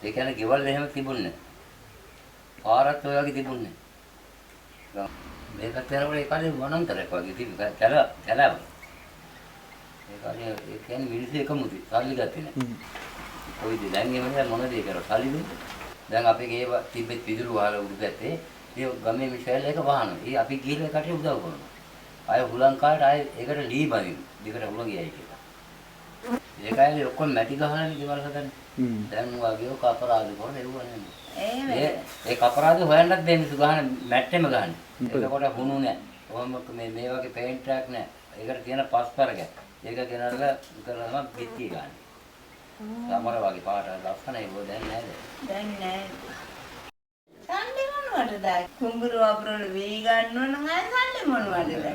ඒ කියන්නේ ගෙවල් එහෙම තිබුණේ නැහැ. පාරත් ඔය වගේ තිබුණේ නැහැ. මේකත් යනකොට ඒ කාලේ වනාන්තරයක් වගේ තිබ්බ කැල කැලෑව. ඒ කාලේ ඒ කියන්නේ මිනිස්සු එකමුතු සල්ලි ගත්තේ නැහැ. කොයිද දැන් එහෙම නෑ මොන දේ කරා සල්ලි දෙන්නේ. දැන් අපේ ගේ තිබ්බෙත් පිදුරු වහල උඩු පැත්තේ ඒ ගමේ මිනිස්සු ඇවිල්ලා ඒක වහනවා. ඒ අපි ගිහලා ඒකට උදව් කරනවා. ආය හුලං කාලේට ආය ඒකට ලී බඳිනවා. දිගට හුලං ගියයි කියලා. ඒ කාලේ ඔක්කොම මැටි ගහලානේ ගෙවල් හදන්නේ. දැන් වගේ ඔක අපරාධ කරන එව්ව නෙමෙයි. එහෙම. ඒ ඒ අපරාධ හොයන්නත් බැහැ මිනිස්සු ගහන මැට්ටෙම ගහන්නේ. එතකොට හුණු නෑ. ඔහොම මේ මේ වගේ පේන්ට් එකක් නෑ. ඒකට තියෙන පස් පරගයක්. ඒක ගෙනල්ලා කරලා තමයි බිත්තිය ගහන්නේ. සමර වගේ පාට ලස්සනයි ඒක දැන් නෑ දැන්. දැන් නෑ. සල්ලි මොනවටද? කුඹුරු වපුරවල වී ගන්නව නම් අය සල්ලි මොනවටද?